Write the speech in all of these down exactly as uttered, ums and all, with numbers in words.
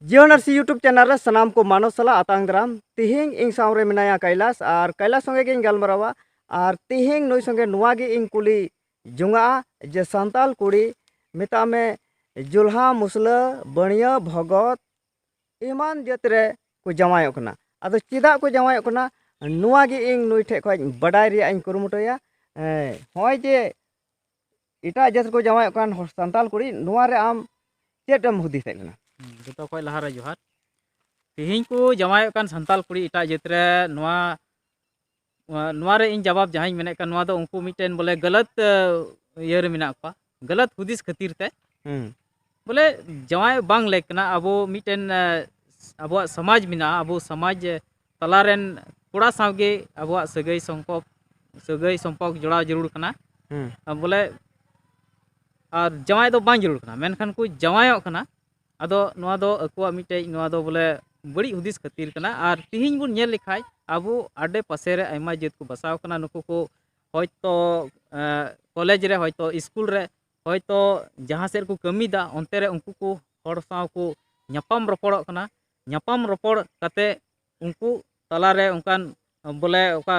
ᱡᱤᱭᱚᱱ ᱟᱨᱥᱤ YouTube channel ᱨᱮ ᱥᱟᱱᱟᱢ ᱠᱚ ᱢᱟᱱᱚᱥ ᱥᱟᱞᱟᱜ ᱟᱛᱟᱝ ᱫᱟᱨᱟᱢ᱾ ᱛᱤᱦᱤᱧ ᱤᱧ ᱥᱟᱶ ᱨᱮ ᱢᱮᱱᱟᱭᱟ ᱠᱟᱭᱞᱟᱥ, ᱟᱨ ᱠᱟᱭᱞᱟᱥ ᱥᱚᱸᱜᱮ ᱜᱤᱧ ᱜᱟᱞᱢᱟᱨᱟᱣᱟ᱾ ᱟᱨ ᱛᱤᱦᱤᱧ ᱱᱩᱭ ᱥᱚᱸᱜᱮ ᱱᱚᱣᱟ ᱜᱮ ᱤᱧ ᱠᱩᱞᱤ ᱡᱚᱝᱟᱜᱼᱟ ᱡᱮ ᱥᱟᱱᱛᱟᱞ ᱠᱩᱲᱤ, ᱢᱮᱛᱟᱜ ᱢᱮ, ᱡᱩᱞᱦᱟ, ᱢᱩᱥᱞᱟᱹ, ᱵᱟᱹᱲᱭᱟᱹ, ᱵᱷᱚᱜᱚᱛ ᱮᱢᱟᱱ ᱡᱟᱹᱛ ᱨᱮ ᱠᱚ ᱡᱟᱶᱟᱭᱚᱜ ᱠᱟᱱᱟ᱾ ᱟᱫᱚ ᱪᱮᱫᱟᱜ ᱠᱚ ᱡᱟᱶᱟᱭᱚᱜ ᱠᱟᱱᱟ, ᱱᱚᱣᱟ ᱜᱮ ᱤᱧ ᱱᱩᱭ ᱴᱷᱮᱡ ᱠᱷᱚᱡ ᱵᱟᱰᱟᱭ ᱨᱮᱭᱟᱜ ᱤᱧ ᱠᱩᱨᱩᱢᱩᱴᱩᱭᱟ᱾ ᱦᱮᱸ, ᱱᱚᱜᱼᱚᱭ ᱡᱮ ᱮᱴᱟᱜ ᱡᱟᱹᱛ ᱨᱮᱠᱚ ᱡᱟᱶᱟᱭᱚᱜ ᱠᱟᱱ ᱦᱚᱲ, ᱥᱟᱱᱛᱟᱞ ᱠᱩᱲᱤ, ᱱᱚᱣᱟ ᱨᱮ ᱟᱢ ᱪᱮᱫ ᱮᱢ ᱦᱩᱫᱤᱥᱮᱫ ᱠᱟᱱᱟ? ᱦᱩᱸ, ᱡᱚᱛᱚ ᱠᱷᱚᱡ ᱞᱟᱦᱟᱨᱮ ᱡᱚᱦᱟᱨ᱾ ᱛᱮᱦᱮᱧ ᱠᱚ ᱡᱟᱶᱟᱭᱚᱜ ᱠᱟᱱ ᱥᱟᱱᱛᱟᱞ ᱠᱩᱲᱤ ᱮᱴᱟᱜ ᱡᱟᱹᱛ ᱨᱮ, ᱱᱚᱣᱟ, ᱱᱚᱣᱟ ᱨᱮ ᱤᱧ ᱡᱟᱵᱟᱵ ᱡᱟᱦᱟᱸᱧ ᱢᱮᱱᱮᱫ ᱠᱟᱱ, ᱱᱚᱣᱟ ᱫᱚ ᱩᱱᱠᱩ ᱢᱤᱫᱴᱮᱱ ᱵᱚᱞᱮ ᱜᱟᱞᱟᱛ, ᱮ, ᱤᱭᱟᱹ ᱨᱮ ᱢᱮᱱᱟᱜ ᱠᱚᱣᱟ, ᱜᱟᱞᱟᱛ ᱦᱩᱫᱤᱥ ᱠᱷᱟᱹᱛᱤᱨ ᱛᱮ᱾ ᱦᱩᱸ᱾ ᱵᱚᱞᱮ ᱡᱟᱶᱟᱭ ᱵᱟᱝ ᱞᱮᱠ ᱠᱟᱱᱟ᱾ ᱟᱵᱚ ᱢᱤᱫᱴᱮᱱ, ᱮ, ᱟᱵᱚᱣᱟᱜ ᱥᱚᱢᱟᱡᱽ ᱢᱮᱱᱟᱜᱼᱟ, ᱟᱵᱚ ᱥᱚᱢᱟᱡᱽ ᱛᱟᱞᱟ ᱨᱮᱱ ᱠᱚᱲᱟ ᱥᱟᱶᱜᱮ ᱟᱵᱚᱣᱟᱜ ᱥᱟᱹᱜᱟᱹᱭ ᱥᱚᱢᱯᱚᱨᱠ, ᱥᱟᱹᱜᱟᱹᱭ ᱥᱚᱢᱯᱚᱨᱠ ᱡᱚᱲᱟᱣ ᱡᱟᱹᱨᱩᱲ ᱠᱟᱱᱟ᱾ ᱦᱩᱸ᱾ ᱟ, ᱵᱚᱞᱮ ᱟᱨ ᱡᱟᱶᱟᱭ ᱫᱚ ᱵᱟᱝ ᱡᱟᱹᱨᱩᱲ ᱠᱟᱱᱟ, ᱢᱮᱱᱠᱷᱟᱱ ᱠᱚ ᱡᱟᱶᱟᱭᱚᱜ ᱠᱟᱱᱟ᱾ ᱟᱫᱚ ᱱᱚᱣᱟ ᱫᱚ ᱟᱠᱚᱣᱟᱜ ᱢᱤᱫᱴᱮᱡ, ᱱᱚᱣᱟ ᱫᱚ ᱵᱚᱞᱮ ᱵᱟᱹᱲᱤᱡ ᱦᱩᱫᱤᱥ ᱠᱷᱟᱹᱛᱤᱨ ᱠᱟᱱᱟ᱾ ᱟᱨ ᱛᱤᱦᱤᱧ ᱵᱚᱱ ᱧᱮᱞ ᱞᱮᱠᱷᱟᱡ ᱟᱵᱚ ᱟᱰᱮ ᱯᱟᱥᱮ ᱨᱮ ᱟᱭᱢᱟ ᱡᱟᱹᱛ ᱠᱚ ᱵᱟᱥᱟᱣ ᱠᱟᱱᱟ᱾ ᱱᱩᱠᱩ ᱠᱚ ᱦᱚᱭᱛᱳ, ᱮ, ᱠᱚᱞᱮᱡᱽ ᱨᱮ, ᱦᱚᱭᱛᱳ ᱤᱥᱠᱩᱞ ᱨᱮ, ᱦᱚᱭᱛᱳ ᱡᱟᱦᱟᱸ ᱥᱮᱫ ᱨᱮᱠᱚ ᱠᱟᱹᱢᱤᱭᱮᱫᱟ, ᱚᱱᱛᱮ ᱨᱮ ᱩᱱᱠᱩ ᱠᱚ ᱦᱚᱲ ᱥᱟᱶ ᱠᱚ ᱧᱟᱯᱟᱢ ᱨᱚᱯᱚᱲᱚᱜ ᱠᱟᱱᱟ᱾ ᱧᱟᱯᱟᱢ ᱨᱚᱯᱚᱲ ᱠᱟᱛᱮ ᱩᱱᱠᱩ ᱛᱟᱞᱟᱨᱮ ᱚᱱᱠᱟᱱ, ᱵᱚᱞᱮ, ᱚᱠᱟ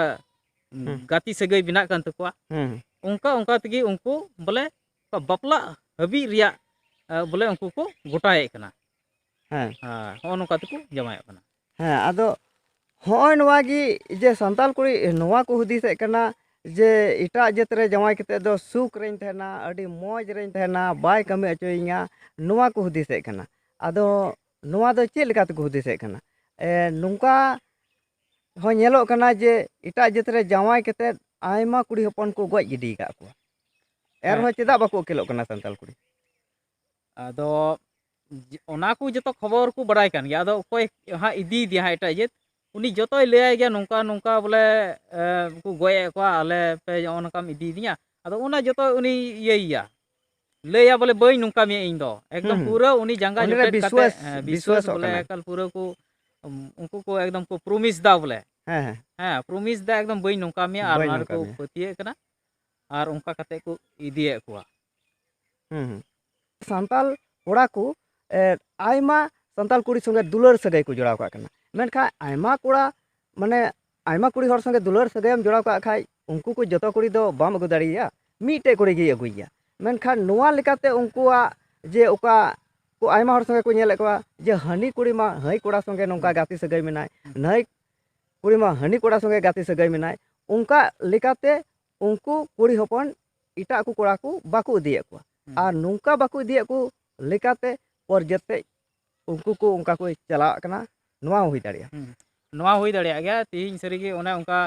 ᱦᱩᱸ᱾ ᱜᱟᱛᱮ ᱥᱟᱹᱜᱟᱹᱭ ᱵᱮᱱᱟᱜ ᱠᱟᱱ ᱛᱟᱠᱚᱣᱟ, ᱦᱩᱸ᱾ ᱚᱱᱠᱟ ᱚᱱᱠᱟ ᱛᱮᱜᱮ ᱩᱱᱠᱩ, ᱵᱚᱞᱮ, ᱚᱠᱟ ᱵᱟᱯᱞᱟᱜ ᱦᱟᱹᱵᱤᱡ ᱨᱮᱭᱟᱜ, ᱮ, ᱵᱚᱞᱮ, ᱩᱱᱠᱩ ᱠᱚ ᱜᱚᱴᱟᱭᱮᱫ ᱠᱟᱱᱟ᱾ ᱦᱮᱸ᱾ ᱦᱮᱸ, ᱦᱚᱸᱜᱼᱚ ᱱᱚᱝᱠᱟ ᱛᱮᱠᱚ ᱡᱟᱶᱟᱭᱚᱜ ᱠᱟᱱᱟ᱾ ᱦᱮᱸ, ᱟᱫᱚ ᱦᱚᱸᱜᱼᱚᱭ ᱱᱚᱣᱟ ᱜᱮ ᱡᱮ ᱥᱟᱱᱛᱟᱞ ᱠᱩᱲᱤ ᱱᱚᱣᱟ ᱠᱚ ᱦᱩᱫᱤᱥᱮᱫ ᱠᱟᱱᱟ ᱡᱮ ᱮᱴᱟᱜ ᱡᱟᱹᱛ ᱨᱮ ᱡᱟᱶᱟᱭ ᱠᱟᱛᱮᱫ ᱫᱚ ᱥᱩᱠ ᱨᱮᱧ ᱛᱟᱦᱮᱱᱟ, ᱟᱹᱰᱤ ᱢᱚᱡᱽ ᱨᱮᱧ ᱛᱟᱦᱮᱱᱟ, ᱵᱟᱭ ᱠᱟᱹᱢᱤ ᱦᱚᱪᱚᱭᱤᱧᱟ, ᱱᱚᱣᱟ ᱠᱚ ᱦᱩᱫᱤᱥᱮᱫ ᱠᱟᱱᱟ᱾ ᱟᱫᱚ ᱱᱚᱣᱟ ᱫᱚ ᱪᱮᱫ ᱞᱮᱠᱟ ᱛᱮᱠᱚ ᱦᱩᱫᱤᱥᱮᱫ ᱠᱟᱱᱟ? ᱮ, ᱱᱚᱝᱠᱟ ᱦᱚᱸ ᱧᱮᱞᱚᱜ ᱠᱟᱱᱟ ᱡᱮ ᱮᱴᱟᱜ ᱡᱟᱹᱛ ᱨᱮ ᱡᱟᱶᱟᱭ ᱠᱟᱛᱮᱫ ᱟᱭᱢᱟ ᱠᱩᱲᱤ ᱦᱚᱯᱚᱱ ᱠᱚ ᱜᱚᱡ ᱜᱤᱰᱤ ᱟᱠᱟᱫ ᱠᱚᱣᱟ᱾ ᱦᱮᱸ᱾ ᱮᱱᱨᱮᱦᱚᱸ ᱪᱮᱫᱟᱜ ᱵᱟᱠᱚ ᱟᱹᱠᱤᱞᱚᱜ ᱠᱟᱱᱟ ᱥᱟᱱᱛᱟᱞ ᱠᱩᱲᱤ? ᱟᱫᱚ ᱡ-, ᱚᱱᱟ ᱠᱚ ᱡᱚᱛᱚ ᱠᱷᱚᱵᱚᱨ ᱠᱚ ᱵᱟᱲᱟᱭ ᱠᱟᱱ ᱜᱮᱭᱟ᱾ ᱟᱫᱚ ᱚᱠᱚᱭ ᱦᱟᱸᱜ ᱤᱫᱤᱭᱮᱫᱮᱭᱟ ᱦᱟᱸᱜ ᱮᱴᱟᱜ ᱡᱟᱹᱛ, ᱩᱱᱤ ᱡᱚᱛᱚᱭ ᱞᱟᱹᱭᱟᱭ ᱜᱮᱭᱟ, ᱱᱚᱝᱠᱟ ᱱᱚᱝᱠᱟ ᱵᱚᱞᱮ, ᱮ, ᱠᱚ ᱜᱚᱡ ᱮᱫ ᱠᱚᱣᱟ, ᱟᱞᱮ ᱯᱮ ᱱᱚᱜᱼᱚ ᱱᱚᱝᱠᱟᱢ ᱤᱫᱤᱭᱮᱫᱤᱧᱟ᱾ ᱟᱫᱚ ᱚᱱᱟ ᱡᱚᱛᱚ ᱩᱱᱤ ᱤᱭᱟᱹᱭᱮᱭᱟ, ᱞᱟᱹᱭᱟ ᱵᱚᱞᱮ, "ᱵᱟᱹᱧ ᱱᱚᱝᱠᱟ ᱢᱮᱭᱟ ᱤᱧ ᱫᱚ", ᱮᱠᱫᱚᱢ ᱦᱩᱸ, ᱦᱩᱸ᱾ ᱯᱩᱨᱟᱹ ᱩᱱᱤ ᱡᱟᱸᱜᱟ ᱩᱱᱤ ᱨᱮ ᱡᱚᱴᱮᱫ ᱠᱟᱛᱮ, ᱵᱤᱥᱣᱟᱥ, ᱦᱮᱸ, ᱵᱤᱥᱣᱟᱥ ᱵᱤᱥᱣᱟᱥᱚᱜ ᱵᱚᱞᱮ ᱠᱟᱱᱟ᱾ ᱮᱠᱟᱞ ᱯᱩᱨᱟᱹ ᱠᱚ, ᱩᱱᱠᱩ ᱠᱚ ᱮᱠᱫᱚᱢ ᱠᱚ ᱯᱨᱚᱢᱤᱥ ᱫᱟ ᱵᱚᱞᱮ᱾ ᱦᱮᱸ, ᱦᱮᱸ᱾ ᱦᱮᱸ, ᱯᱨᱚᱢᱤᱥ ᱫᱟ ᱮᱠᱫᱚᱢ, "ᱵᱟᱹᱧ ᱱᱚᱝᱠᱟ ᱢᱮᱭᱟ", ᱟᱨ ᱵᱟᱹᱧ ᱚᱱᱟ ᱱᱚᱝᱠᱟ ᱨᱮᱠᱚ ᱢᱮᱭᱟ᱾ ᱯᱟᱹᱛᱭᱟᱹᱜ ᱠᱟᱱᱟ᱾ ᱟᱨ ᱚᱱᱠᱟ ᱠᱟᱛᱮ ᱠᱚ ᱤᱫᱤᱭᱮᱫ ᱠᱚᱣᱟ᱾ ᱦᱩᱸ, ᱦᱩᱸ᱾ ᱥᱟᱱᱛᱟᱞ ᱠᱚᱲᱟ ᱠᱚ, ᱮ, ᱟᱭᱢᱟ ᱥᱟᱱᱛᱟᱲ ᱠᱩᱲᱤ ᱥᱚᱸᱜᱮ ᱫᱩᱞᱟᱹᱲ ᱥᱟᱹᱜᱟᱹᱭ ᱠᱚ ᱡᱚᱲᱟᱣ ᱠᱟᱜ ᱠᱟᱱᱟ᱾ ᱢᱮᱱᱠᱷᱟᱱ ᱟᱭᱢᱟ ᱠᱚᱲᱟ, ᱢᱟᱱᱮ ᱟᱭᱢᱟ ᱠᱩᱲᱤ ᱦᱚᱲ ᱥᱚᱸᱜᱮ ᱫᱩᱞᱟᱹᱲ ᱥᱟᱹᱜᱟᱹᱭᱮᱢ ᱡᱚᱲᱟᱣ ᱠᱟᱜ ᱠᱷᱟᱡ, ᱩᱱᱠᱩ ᱠᱚ ᱡᱚᱛᱚ ᱠᱩᱲᱤ ᱫᱚ ᱵᱟᱢ ᱟᱹᱜᱩ ᱫᱟᱲᱮᱭᱟᱭᱟ, ᱢᱤᱫᱴᱮᱡ ᱠᱩᱲᱤ ᱜᱮᱭ ᱟᱹᱜᱩᱭᱮᱭᱟ᱾ ᱢᱮᱱᱠᱷᱟᱱ ᱱᱚᱣᱟ ᱞᱮᱠᱟᱛᱮ ᱩᱱᱠᱩᱣᱟᱜ ᱡᱮ ᱚᱠᱟ ᱠᱚ ᱟᱭᱢᱟ ᱦᱚᱲ ᱥᱚᱸᱜᱮ ᱠᱚ ᱧᱮᱞᱮᱫ ᱠᱚᱣᱟ ᱡᱮ ᱦᱟᱹᱱᱤ ᱠᱩᱲᱤ ᱢᱟ ᱦᱟᱹᱭ ᱠᱚᱲᱟ ᱥᱚᱸᱜᱮ ᱱᱚᱝᱠᱟ ᱦᱩᱸ᱾ ᱜᱟᱛᱮ ᱥᱟᱹᱜᱟᱹᱭ ᱢᱮᱱᱟᱭ, ᱦᱩᱸ᱾ ᱱᱟᱹᱭ ᱠᱩᱲᱤ ᱢᱟ ᱦᱟᱹᱱᱤ ᱠᱚᱲᱟ ᱥᱚᱸᱜᱮ ᱜᱟᱛᱮ ᱥᱟᱹᱜᱟᱹᱭ ᱢᱮᱱᱟᱭ, ᱚᱱᱠᱟ ᱞᱮᱠᱟᱛᱮ ᱩᱱᱠᱩ ᱠᱩᱲᱤ ᱦᱚᱯᱚᱱ ᱮᱴᱟᱜ ᱠᱚ ᱠᱚᱲᱟ ᱠᱚ ᱵᱟᱠᱚ ᱤᱫᱤᱭᱮᱫ ᱠᱚᱣᱟ᱾ ᱦᱩᱸ᱾ ᱟᱨ ᱱᱚᱝᱠᱟ ᱵᱟᱠᱚ ᱤᱫᱤᱭᱮᱫ ᱠᱚ ᱞᱮᱠᱟᱛᱮ ᱯᱚᱨᱡᱮᱛᱮᱡ ᱩᱱᱠᱩ ᱠᱚ ᱚᱱᱠᱟ ᱠᱚ ᱪᱟᱞᱟᱜ ᱠᱟᱱᱟ, ᱱᱚᱣᱟ ᱦᱚᱸ ᱦᱩᱭ ᱫᱟᱲᱮᱭᱟᱜᱼᱟ᱾ ᱦᱩᱸ᱾ ᱱᱚᱣᱟ ᱦᱩᱭ ᱫᱟᱲᱮᱭᱟᱜ ᱜᱮᱭᱟ᱾ ᱛᱮᱦᱮᱧ ᱥᱟᱹᱨᱤᱜᱮ ᱚᱱᱮ ᱚᱱᱠᱟ,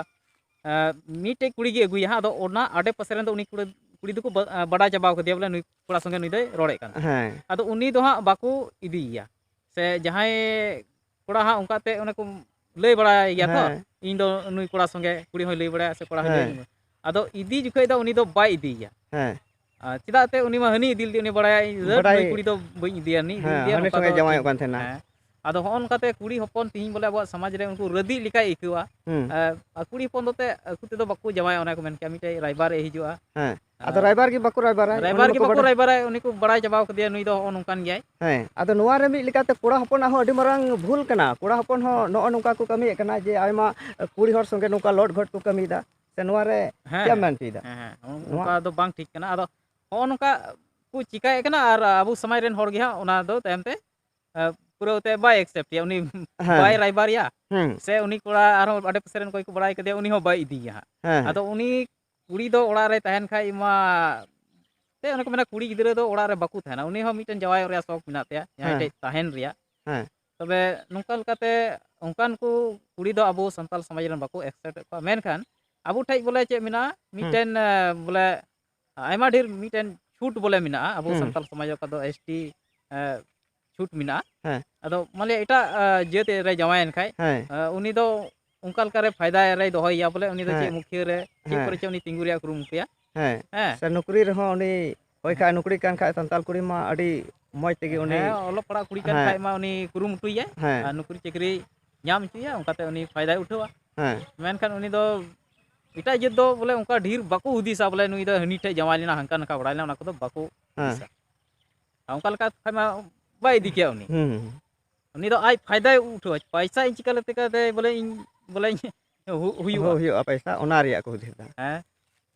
ᱮᱸ, ᱢᱤᱫᱴᱮᱡ ᱠᱩᱲᱤ ᱜᱮ ᱟᱹᱜᱩᱭᱟ ᱦᱟᱸᱜ, ᱟᱫᱚ ᱚᱱᱟ ᱟᱰᱮ ᱯᱟᱥᱮ ᱨᱮᱱ ᱫᱚ ᱩᱱᱤ ᱠᱩᱲᱤ, ᱠᱩᱲᱤ ᱫᱚᱠᱚ ᱵᱟ-, ᱵᱟᱰᱟᱭ ᱪᱟᱵᱟᱣ ᱠᱟᱫᱮᱭᱟ ᱵᱚᱞᱮ ᱱᱩᱭ ᱠᱚᱲᱟ ᱥᱚᱸᱜᱮ ᱱᱩᱭ ᱫᱚᱭ ᱨᱚᱲᱮᱫ ᱠᱟᱱ᱾ ᱦᱮᱸ᱾ ᱟᱫᱚ ᱩᱱᱤ ᱫᱚ ᱦᱟᱸᱜ ᱵᱟᱠᱚ ᱤᱫᱤᱭᱮᱭᱟ᱾ ᱥᱮ ᱡᱟᱦᱟᱸᱭ ᱠᱚᱲᱟ ᱦᱟᱸᱜ ᱚᱱᱠᱟᱛᱮ ᱚᱱᱮ ᱠᱚ ᱞᱟᱹᱭ ᱵᱟᱲᱟᱭ ᱜᱮᱭᱟ ᱛᱚ, ᱦᱮᱸ᱾ ᱤᱧ ᱫᱚ ᱱᱩᱭ ᱠᱚᱲᱟ ᱥᱚᱸᱜᱮ, ᱠᱩᱲᱤ ᱦᱚᱸᱭ ᱞᱟᱹᱭ ᱵᱟᱲᱟᱭᱟ ᱥᱮ ᱠᱚᱲᱟ ᱦᱚᱸᱭ ᱞᱟᱹᱭ ᱦᱮᱸ᱾ ᱵᱟᱲᱟᱭᱟ᱾ ᱟᱫᱚ ᱤᱫᱤ ᱡᱚᱠᱷᱮᱡ ᱫᱚ ᱩᱱᱤ ᱫᱚ ᱵᱟᱭ ᱤᱫᱤᱭᱮᱭᱟ᱾ ᱦᱮᱸ᱾ ᱟᱨ ᱪᱮᱫᱟᱜ ᱛᱮ ᱩᱱᱤ ᱢᱟ ᱦᱟᱹᱱᱤ ᱤᱫᱤ ᱞᱮᱫᱮ, ᱩᱱᱤ ᱵᱟᱲᱟᱭᱟ, ᱤᱧ ᱫᱚ ᱵᱟᱰᱟᱭ ᱱᱩᱭ ᱠᱩᱲᱤ ᱫᱚ ᱵᱟᱹᱧ ᱤᱫᱤᱭᱟ, ᱦᱟᱹᱱᱤ ᱦᱮᱸ, ᱤᱫᱤᱭᱟ, ᱦᱟᱹᱱᱤ ᱱᱚᱝᱠᱟ ᱥᱚᱸᱜᱮ ᱫᱚ ᱡᱟᱶᱟᱭᱚᱜ ᱴᱷᱤᱠ᱾ ᱠᱟᱱ ᱛᱟᱦᱮᱱᱟ᱾ ᱦᱮᱸ᱾ ᱟᱫᱚ ᱦᱚᱸᱜᱼᱚ ᱱᱚᱝᱠᱟᱛᱮ ᱠᱩᱲᱤ ᱦᱚᱯᱚᱱ ᱛᱤᱦᱤᱧ ᱵᱚᱞᱮ ᱟᱵᱚᱣᱟᱜ ᱥᱚᱢᱟᱡᱽ ᱨᱮ ᱩᱱᱠᱩ ᱨᱟᱹᱫᱤᱜ ᱞᱮᱠᱟᱭ ᱟᱹᱭᱠᱟᱹᱣᱟ᱾ ᱦᱩᱸ᱾ ᱮ, ᱟᱨ ᱠᱩᱲᱤ ᱦᱚᱯᱚᱱ ᱫᱚ ᱛᱮ ᱟᱹᱠᱩ ᱛᱮᱫᱚ ᱵᱟᱠᱚ ᱡᱟᱶᱟᱭᱚᱜᱼᱟ, ᱚᱱᱮ ᱠᱚ ᱢᱮᱱ ᱠᱮᱭᱟ ᱢᱤᱫᱴᱮᱡ ᱨᱟᱭᱵᱟᱨ ᱮ ᱦᱤᱡᱩᱜᱼᱟ᱾ ᱦᱮᱸ᱾ ᱟᱫᱚ ᱟᱨ ᱨᱟᱭᱵᱟᱨ ᱜᱮ ᱵᱟᱠᱚ ᱨᱟᱭᱵᱟᱨᱟ, ᱨᱟᱭᱵᱟᱨ ᱚᱱᱮ ᱜᱮ ᱵᱟᱠᱚ ᱵᱟᱠᱚ ᱵᱟᱰᱟᱭ ᱨᱟᱭᱵᱟᱨᱟ, ᱩᱱᱤ ᱠᱚ ᱵᱟᱲᱟᱭ ᱪᱟᱵᱟᱣ ᱠᱟᱫᱮᱭᱟ, ᱱᱩᱭ ᱫᱚ ᱦᱚᱸᱜᱼᱚ ᱱᱚᱝᱠᱟᱱ ᱜᱮᱭᱟᱭ᱾ ᱦᱮᱸ, ᱟᱫᱚ ᱱᱚᱣᱟ ᱨᱮ ᱢᱤᱫ ᱞᱮᱠᱟᱛᱮ ᱠᱚᱲᱟ ᱦᱚᱯᱚᱱᱟᱜ ᱦᱚᱸ ᱟᱹᱰᱤ ᱢᱟᱨᱟᱝ ᱵᱷᱩᱞ ᱠᱟᱱᱟ᱾ ᱠᱚᱲᱟ ᱦᱚᱯᱚᱱ ᱦᱚᱸ ᱱᱚᱜᱼᱚ ᱱᱚᱝᱠᱟ ᱠᱚ ᱠᱟᱹᱢᱤᱭᱮᱫ ᱠᱟᱱᱟ ᱡᱮ ᱟᱭᱢᱟ ᱠᱩᱲᱤ ᱦᱚᱲ ᱥᱚᱸᱜᱮ ᱱᱚᱝᱠᱟ ᱞᱚᱴ ᱜᱷᱚᱴ ᱠᱚ ᱠᱟᱹᱢᱤᱭᱮᱫᱟ᱾ ᱥᱮ ᱱᱚᱣᱟ ᱨᱮ ᱦᱮᱸ, ᱪᱮᱫ ᱮᱢ ᱦᱮᱸ᱾ ᱢᱮᱱ ᱦᱚᱪᱚᱭᱮᱫᱟ? ᱦᱮᱸ, ᱦᱮᱸ᱾ ᱚᱱ-, ᱱᱚᱣᱟ ᱚᱱᱠᱟ ᱫᱚ ᱵᱟᱝ ᱴᱷᱤᱠ ᱠᱟᱱᱟ᱾ ᱟᱫᱚ ᱦᱚᱸᱜᱼᱚ ᱱᱚᱝᱠᱟ ᱠᱚ ᱪᱤᱠᱟᱭᱮᱫ ᱠᱟᱱᱟ ᱟᱨ ᱟᱵᱚ ᱥᱚᱢᱟᱡᱽ ᱨᱮᱱ ᱦᱚᱲ ᱜᱮ ᱦᱟᱸᱜ ᱚᱱᱟ ᱫᱚ ᱛᱟᱭᱚᱢ ᱛᱮ, ᱮ, ᱯᱩᱨᱟᱹᱣ ᱛᱮ ᱵᱟᱭ accept ᱮᱭᱟ, ᱩᱱᱤ ᱦᱮᱸ᱾ ᱵᱟᱭ ᱨᱟᱭᱵᱟᱨ ᱮᱭᱟ᱾ ᱦᱩᱸ᱾ ᱥᱮ ᱩᱱᱤ ᱠᱚᱲᱟ ᱟᱨᱦᱚᱸ ᱟᱰᱮ ᱯᱟᱥᱮ ᱨᱮᱱ ᱚᱠᱚᱭ ᱠᱚ ᱵᱟᱲᱟᱭ ᱠᱟᱫᱮᱭᱟ, ᱩᱱᱤ ᱦᱚᱸ ᱵᱟᱭ ᱤᱫᱤᱭᱮᱭᱟ ᱦᱟᱸᱜ᱾ ᱦᱮᱸ, ᱦᱮᱸ᱾ ᱟᱫᱚ ᱩᱱᱤ ᱠᱩᱲᱤ ᱫᱚ ᱚᱲᱟᱜ ᱨᱮ ᱛᱟᱦᱮᱱ ᱠᱷᱟᱡ ᱢᱟ ᱛᱮ ᱚᱱᱮ ᱠᱚ ᱢᱮᱱᱟ, ᱠᱩᱲᱤ ᱜᱤᱫᱽᱨᱟᱹ ᱫᱚ ᱚᱲᱟᱜ ᱨᱮ ᱵᱟᱠᱚ ᱛᱟᱦᱮᱱᱟ, ᱩᱱᱤ ᱦᱚᱸ ᱢᱤᱫᱴᱮᱱ ᱡᱟᱶᱟᱭᱚᱜ ᱨᱮᱭᱟᱜ ᱥᱚᱠ ᱢᱮᱱᱟᱜ ᱛᱟᱭᱟ, ᱡᱟᱦᱟᱸᱭ ᱦᱮᱸ᱾ ᱴᱷᱮᱡ ᱛᱟᱦᱮᱱ ᱨᱮᱭᱟᱜ᱾ ᱦᱮᱸ᱾ ᱛᱚᱵᱮ ᱱᱚᱝᱠᱟ ᱞᱮᱠᱟᱛᱮ ᱚᱱᱠᱟᱱ ᱠᱚ ᱠᱩᱲᱤ ᱫᱚ ᱟᱵᱚ ᱥᱟᱱᱛᱟᱞ ᱥᱚᱢᱟᱡᱽ ᱨᱮᱱ ᱵᱟᱠᱚ accept ᱮᱫ ᱠᱚᱣᱟ᱾ ᱢᱮᱱᱠᱷᱟᱱ ᱟᱵᱚ ᱴᱷᱮᱡ ᱵᱚᱞᱮ ᱪᱮᱫ ᱢᱮᱱᱟᱜᱼᱟ, ᱦᱩᱸ᱾ ᱢᱤᱫᱴᱮᱱ, ᱮ, ᱵᱚᱞᱮ ᱟᱭᱢᱟ ᱰᱷᱮᱨ ᱢᱤᱫᱴᱮᱱ ᱪᱷᱩᱴ ᱵᱚᱞᱮ ᱢᱮᱱᱟᱜᱼᱟ᱾ ᱟᱵᱚ ᱦᱩᱸ᱾ ᱥᱟᱱᱛᱟᱞ ᱥᱚᱢᱟᱡᱽ ᱚᱠᱟ ᱫᱚ ST, ᱮ, ᱪᱷᱩᱴ ᱢᱮᱱᱟᱜᱼᱟ᱾ ᱦᱮᱸ᱾ ᱟᱫᱚ ᱢᱟᱱᱞᱤᱭᱟ ᱮᱴᱟᱜ, ᱮ, ᱡᱟᱹᱛ ᱨᱮ ᱡᱟᱶᱟᱭᱮᱱ ᱠᱷᱟᱡ, ᱦᱮᱸ᱾ ᱮ, ᱩᱱᱤ ᱫᱚ ᱚᱱᱠᱟ ᱞᱮᱠᱟᱨᱮ ᱯᱷᱟᱭᱫᱟ ᱨᱮᱭ ᱫᱚᱦᱚᱭᱮᱭᱟ, ᱵᱚᱞᱮ ᱩᱱᱤ ᱫᱚ ᱪᱮᱫ ᱦᱮᱸ᱾ ᱢᱩᱠᱷᱤᱭᱟᱹ ᱨᱮ, ᱪᱮᱫ ᱦᱮᱸ᱾ ᱠᱚᱨᱮ ᱪᱚ ᱩᱱᱤ ᱛᱤᱸᱜᱩ ᱨᱮᱭᱟᱜ ᱠᱩᱨᱩᱢᱩᱴᱩᱭᱟ᱾ ᱦᱮᱸ᱾ ᱦᱮᱸ᱾ ᱥᱮ ᱱᱚᱠᱨᱤ ᱨᱮᱦᱚᱸ ᱩᱱᱤ ᱦᱳᱭ ᱦᱮᱸ᱾ ᱠᱷᱟᱡ, ᱱᱚᱠᱨᱤ ᱠᱟᱱ ᱠᱷᱟᱡ ᱥᱟᱱᱛᱟᱲ ᱠᱩᱲᱤ ᱢᱟ ᱟᱹᱰᱤ ᱢᱚᱡᱽ ᱛᱮᱜᱮ ᱩᱱᱤ, ᱦᱮᱸ, ᱚᱞᱚᱜ ᱯᱟᱲᱦᱟᱜ ᱠᱩᱲᱤ ᱠᱟᱱ ᱦᱮᱸ᱾ ᱠᱷᱟᱡ ᱢᱟ ᱩᱱᱤ ᱠᱩᱨᱩᱢᱩᱴᱩᱭᱟᱭ᱾ ᱦᱮᱸ᱾ ᱟᱨ ᱱᱚᱠᱨᱤ ᱪᱟᱹᱠᱨᱤ ᱧᱟᱢ ᱦᱚᱪᱚᱭᱟ, ᱚᱱᱠᱟᱛᱮ ᱩᱱᱤ ᱯᱷᱟᱭᱫᱟᱭ ᱩᱴᱷᱟᱹᱣᱟ᱾ ᱦᱮᱸ᱾ ᱢᱮᱱᱠᱷᱟᱱ ᱩᱱᱤ ᱫᱚ ᱮᱴᱟᱜ ᱡᱟᱹᱛ ᱫᱚ ᱵᱚᱞᱮ ᱚᱱᱠᱟ ᱰᱷᱮᱨ ᱵᱟᱠᱚ ᱦᱩᱫᱤᱥᱟ, ᱵᱚᱞᱮ ᱱᱩᱭ ᱫᱚ ᱦᱟᱹᱱᱤ ᱴᱷᱮᱡ ᱡᱟᱶᱟᱭ ᱞᱮᱱᱟ, ᱦᱟᱱᱠᱟ ᱱᱟᱝᱠᱟ ᱵᱟᱲᱟᱭ ᱞᱮᱱᱟ, ᱚᱱᱟ ᱠᱚᱫᱚ ᱵᱟᱠᱚ ᱦᱮᱸ᱾ ᱦᱩᱫᱤᱥᱟ᱾ ᱟᱨ ᱚᱱᱠᱟ ᱞᱮᱠᱟ ᱠᱷᱟᱡ ᱢᱟ ᱵᱟᱭ ᱤᱫᱤ ᱠᱮᱭᱟ ᱩᱱᱤ᱾ ᱦᱩᱸ, ᱦᱩᱸ᱾ ᱩᱱᱤ ᱫᱚ ᱟᱡ ᱯᱷᱟᱭᱫᱟᱭ ᱩᱴᱷᱟᱹᱣᱟ, ᱯᱟᱭᱥᱟ ᱤᱧ ᱪᱤᱠᱟᱹ ᱞᱮᱛᱮ ᱠᱟᱛᱮ ᱵᱚᱞᱮ ᱤᱧ ᱵᱚᱞᱮ ᱤᱧ ᱦᱩ- ᱦᱩᱭᱩᱜᱼᱟ᱾ ᱦᱩᱭᱩᱜᱼᱟ ᱯᱟᱭᱥᱟ, ᱚᱱᱟ ᱨᱮᱭᱟᱜ ᱠᱚ ᱦᱩᱫᱤᱥ ᱮᱫᱟ᱾ ᱦᱮᱸ᱾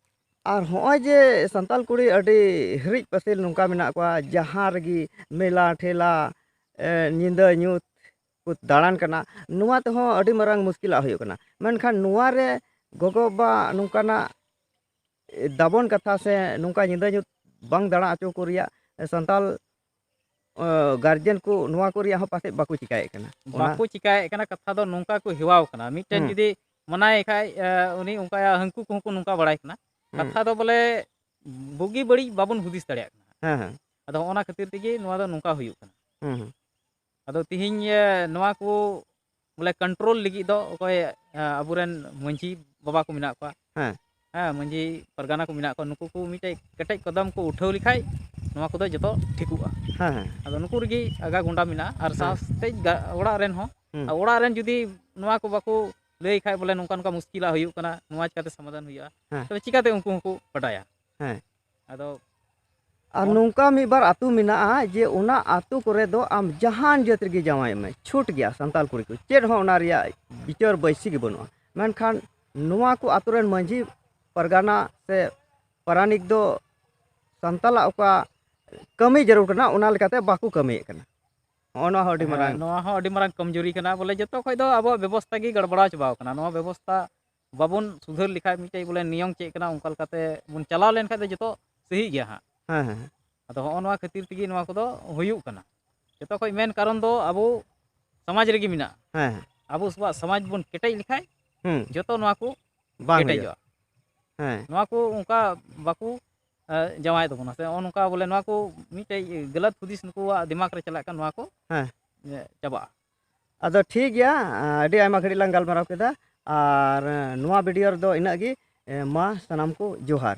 ᱟᱨ ᱦᱚᱸᱜᱼᱚᱭ ᱡᱮ ᱥᱟᱱᱛᱟᱲ ᱠᱩᱲᱤ ᱟᱹᱰᱤ ᱦᱤᱨᱤᱡ ᱯᱟᱹᱥᱤᱨ ᱱᱚᱝᱠᱟ ᱢᱮᱱᱟᱜ ᱠᱚᱣᱟ, ᱡᱟᱦᱟᱸ ᱨᱮᱜᱮ ᱢᱮᱞᱟ ᱴᱷᱮᱞᱟ, ᱮ, ᱧᱤᱫᱟᱹ ᱧᱩᱛ ᱠᱚ ᱫᱟᱬᱟᱱ ᱠᱟᱱᱟ, ᱱᱚᱣᱟ ᱛᱮᱦᱚᱸ ᱟᱹᱰᱤ ᱢᱟᱨᱟᱝ ᱢᱩᱥᱠᱤᱞᱟᱜ ᱦᱩᱭᱩᱜ ᱠᱟᱱᱟ᱾ ᱢᱮᱱᱠᱷᱟᱱ ᱱᱚᱣᱟ ᱨᱮ ᱜᱚᱜᱚ-ᱵᱟᱵᱟ ᱱᱚᱝᱠᱟᱱᱟᱜ ᱫᱟᱵᱚᱱ ᱠᱟᱛᱷᱟ ᱥᱮ ᱱᱚᱝᱠᱟ ᱧᱤᱫᱟᱹ ᱧᱩᱛ ᱵᱟᱝ ᱫᱟᱬᱟ ᱦᱚᱪᱚ ᱠᱚ ᱨᱮᱭᱟᱜ ᱥᱟᱱᱛᱟᱲ, ᱮ, ᱜᱟᱨᱡᱮᱱ ᱠᱚ ᱱᱚᱣᱟ ᱠᱚ ᱨᱮᱭᱟᱜ ᱦᱚᱸ ᱯᱟᱥᱮᱡ ᱵᱟᱠᱚ ᱪᱤᱠᱟᱭᱮᱫ ᱠᱟᱱᱟ᱾ ᱚᱱᱟ ᱵᱟᱠᱚ ᱪᱤᱠᱟᱭᱮᱫ ᱠᱟᱱᱟ, ᱠᱟᱛᱷᱟ ᱫᱚ ᱱᱚᱝᱠᱟ ᱠᱚ ᱦᱮᱣᱟᱣ ᱠᱟᱱᱟ᱾ ᱢᱤᱫᱴᱮᱱ ᱦᱩᱸ᱾ ᱡᱩᱫᱤ ᱢᱟᱱᱟᱭᱮ ᱠᱷᱟᱡ, ᱮ, ᱩᱱᱤ ᱚᱱᱠᱟ ᱦᱟᱹᱱᱠᱩ ᱠᱚᱦᱚᱸ ᱠᱚ ᱱᱚᱝᱠᱟ ᱵᱟᱲᱟᱭ ᱠᱟᱱᱟ᱾ ᱦᱩᱸ᱾ ᱠᱟᱛᱷᱟ ᱫᱚ ᱵᱚᱞᱮ ᱵᱩᱜᱤ ᱵᱟᱹᱲᱤᱡ ᱵᱟᱵᱚᱱ ᱦᱩᱫᱤᱥ ᱫᱟᱲᱮᱭᱟᱜ ᱠᱟᱱᱟ᱾ ᱦᱮᱸ, ᱦᱮᱸ᱾ ᱟᱫᱚ ᱦᱚᱸᱜᱼᱚ ᱱᱟ ᱠᱷᱟᱹᱛᱤᱨ ᱛᱮᱜᱮ ᱱᱚᱣᱟ ᱫᱚ ᱱᱚᱝᱠᱟ ᱦᱩᱭᱩᱜ ᱠᱟᱱᱟ᱾ ᱦᱩᱸ, ᱦᱩᱸ᱾ ᱟᱫᱚ ᱛᱤᱦᱤᱧ, ᱮ, ᱱᱚᱣᱟ ᱠᱚ ᱵᱚᱞᱮ ᱠᱚᱱᱴᱨᱳᱞ ᱞᱟᱹᱜᱤᱫ ᱫᱚ ᱚᱠᱚᱭ, ᱮ, ᱟᱵᱚᱨᱮᱱ ᱢᱟᱹᱡᱷᱤ ᱵᱟᱵᱟ ᱠᱚ ᱢᱮᱱᱟᱜ ᱠᱚᱣᱟ, ᱦᱮᱸ᱾ ᱦᱮᱸ, ᱢᱟᱹᱡᱷᱤ ᱯᱟᱨᱜᱟᱱᱟ ᱠᱚ ᱢᱮᱱᱟᱜ ᱠᱚᱣᱟ, ᱱᱩᱠᱩ ᱠᱚ ᱢᱤᱫᱴᱮᱡ ᱠᱮᱴᱮᱡ ᱠᱚᱫᱚᱢ ᱠᱚ ᱩᱴᱷᱟᱹᱣ ᱞᱮᱠᱷᱟᱡ ᱱᱚᱣᱟ ᱠᱚᱫᱚ ᱡᱚᱛᱚ ᱴᱷᱤᱠᱚᱜᱼᱟ᱾ ᱦᱮᱸ, ᱦᱮᱸ᱾ ᱟᱫᱚ ᱱᱩᱠᱩ ᱨᱮᱜᱮ ᱟᱜᱟ ᱜᱚᱸᱰᱟ ᱢᱮᱱᱟᱜᱼᱟ, ᱟᱨ ᱦᱮᱸ᱾ ᱥᱟᱶᱛᱮ ᱜᱟ-, ᱚᱲᱟᱜ ᱨᱮᱱ ᱦᱚᱸ, ᱦᱩᱸ᱾ ᱟᱨ ᱚᱲᱟᱜ ᱨᱮᱱ ᱡᱩᱫᱤ ᱱᱚᱣᱟ ᱠᱚ ᱵᱟᱠᱚ ᱞᱟᱹᱭ ᱠᱷᱟᱡ ᱵᱚᱞᱮ ᱱᱚᱝᱠᱟ ᱱᱚᱝᱠᱟ ᱢᱩᱥᱠᱤᱞᱟᱜ ᱦᱩᱭᱩᱜ ᱠᱟᱱᱟ, ᱱᱚᱣᱟ ᱪᱤᱠᱟᱛᱮ ᱥᱚᱢᱟᱫᱷᱟᱱ ᱦᱩᱭᱩᱜᱼᱟ, ᱦᱮᱸ᱾ ᱛᱚᱵᱮ ᱪᱤᱠᱟᱛᱮ ᱩᱱᱠᱩ ᱦᱚᱸᱠᱚ ᱵᱟᱰᱟᱭᱟ? ᱦᱮᱸ᱾ ᱟᱫᱚ ᱟᱨ ᱚᱱ- ᱱᱚᱝᱠᱟ ᱢᱤᱫ ᱵᱟᱨ ᱟᱹᱛᱩ ᱢᱮᱱᱟᱜᱼᱟ ᱡᱮ ᱚᱱᱟ ᱟᱹᱛᱩ ᱠᱚᱨᱮ ᱫᱚ ᱟᱢ ᱡᱟᱦᱟᱱ ᱡᱟᱹᱛ ᱨᱮᱜᱮ ᱡᱟᱶᱟᱭᱚᱜ ᱢᱮ, ᱪᱷᱩᱴ ᱜᱮᱭᱟ ᱥᱟᱱᱛᱟᱲ ᱠᱩᱲᱤ ᱠᱚ, ᱪᱮᱫ ᱦᱚᱸ ᱚᱱᱟ ᱨᱮᱭᱟᱜ ᱵᱤᱪᱟᱹᱨ ᱵᱟᱹᱭᱥᱤ ᱜᱮ ᱵᱟᱹᱱᱩᱜᱼᱟ᱾ ᱢᱮᱱᱠᱷᱟᱱ ᱱᱚᱣᱟ ᱠᱚ ᱟᱹᱛᱩ ᱨᱮᱱ ᱢᱟᱹᱡᱷᱤ ᱯᱟᱨᱜᱟᱱᱟ ᱥᱮ ᱯᱟᱨᱟᱱᱤᱠ ᱫᱚ ᱥᱟᱱᱛᱟᱲᱟᱜ ᱚᱠᱟ ᱠᱟᱹᱢᱤ ᱡᱟᱹᱨᱩᱲ ᱠᱟᱱᱟ, ᱚᱱᱟ ᱞᱮᱠᱟᱛᱮ ᱵᱟᱠᱚ ᱠᱟᱹᱢᱤᱭᱮᱫ ᱠᱟᱱᱟ᱾ ᱦᱚᱸᱜᱼᱚ ᱱᱚᱣᱟ ᱦᱚᱸ ᱟᱹᱰᱤ ᱦᱮᱸ, ᱢᱟᱨᱟᱝ ᱱᱚᱣᱟ ᱦᱚᱸ ᱟᱹᱰᱤ ᱢᱟᱨᱟᱝ ᱠᱚᱢᱡᱩᱨᱤ ᱠᱟᱱᱟ᱾ ᱵᱚᱞᱮ, ᱡᱚᱛᱚ ᱠᱷᱚᱡ ᱫᱚ ᱟᱵᱚᱣᱟᱜ ᱵᱮᱵᱚᱥᱛᱷᱟ ᱜᱮ ᱜᱟᱲᱵᱟᱲᱟᱣ ᱪᱟᱵᱟᱣ ᱠᱟᱱᱟ᱾ ᱱᱚᱣᱟ ᱵᱮᱵᱚᱥᱛᱷᱟ ᱵᱟᱵᱚᱱ ᱥᱩᱫᱷᱟᱹᱨ ᱞᱮᱠᱷᱟᱡ, ᱢᱤᱫᱴᱮᱡ ᱵᱚᱞᱮ ᱱᱤᱭᱚᱢ ᱪᱮᱫ ᱠᱟᱱᱟ, ᱚᱱᱠᱟ ᱞᱮᱠᱟᱛᱮ ᱵᱚᱱ ᱪᱟᱞᱟᱣ ᱞᱮᱱᱠᱷᱟᱡ ᱫᱚ ᱡᱚᱛᱚ ᱥᱟᱹᱦᱤ ᱜᱮᱭᱟ ᱦᱟᱸᱜ᱾ ᱦᱮᱸ, ᱦᱮᱸ᱾ ᱟᱫᱚ ᱦᱚᱸᱜᱼᱚ ᱱᱚᱣᱟ ᱠᱷᱟᱹᱛᱤᱨ ᱛᱮᱜᱮ ᱱᱚᱣᱟ ᱠᱚᱫᱚ ᱦᱩᱭᱩᱜ ᱠᱟᱱᱟ᱾ ᱡᱚᱛᱚ ᱠᱷᱚᱡ ᱢᱮᱱ ᱠᱟᱨᱚᱱ ᱫᱚ ᱟᱵᱚ ᱥᱚᱢᱟᱡᱽ ᱨᱮᱜᱮ ᱢᱮᱱᱟᱜᱼᱟ᱾ ᱦᱮᱸ, ᱦᱮᱸ᱾ ᱟᱵᱚ ᱥᱚᱢᱟᱡᱽ ᱵᱚᱱ ᱠᱮᱴᱮᱡ ᱞᱮᱠᱷᱟᱡ ᱦᱩᱸ᱾ ᱡᱚᱛᱚ ᱱᱚᱣᱟ ᱠᱚ ᱵᱟᱝ ᱦᱩᱭᱩᱜᱼᱟ᱾ ᱠᱮᱴᱮᱡᱚᱜᱼᱟ᱾ ᱦᱮᱸ᱾ ᱱᱚᱣᱟ ᱠᱚ ᱚᱱᱠᱟ ᱵᱟᱠᱚ, ᱮ, ᱡᱟᱶᱟᱭ ᱛᱟᱵᱚᱱᱟ, ᱥᱮ ᱱᱚᱜᱼᱚ ᱱᱚᱝᱠᱟ ᱵᱚᱞᱮ ᱱᱚᱣᱟ ᱠᱚ ᱢᱤᱫᱴᱮᱡ ᱜᱟᱞᱟᱛ ᱦᱩᱫᱤᱥ ᱱᱩᱠᱩᱣᱟᱜ ᱫᱤᱢᱟᱜᱽ ᱨᱮ ᱪᱟᱞᱟᱜ ᱠᱟᱱ, ᱱᱚᱣᱟ ᱠᱚ, ᱦᱮᱸ᱾ ᱮ, ᱪᱟᱵᱟᱜᱼᱟ᱾ ᱟᱫᱚ ᱴᱷᱤᱠ ᱜᱮᱭᱟ, ᱟᱹᱰᱤ ᱟᱭᱢᱟ ᱜᱷᱟᱹᱲᱤᱡ ᱞᱟᱝ ᱜᱟᱞᱢᱟᱨᱟᱣ ᱠᱮᱫᱟ, ᱟᱨ ᱱᱚᱣᱟ video ᱨᱮᱫᱚ ᱤᱱᱟᱹᱜ ᱜᱮ᱾ ᱢᱟ ᱥᱟᱱᱟᱢ ᱠᱚ ᱡᱚᱦᱟᱨ᱾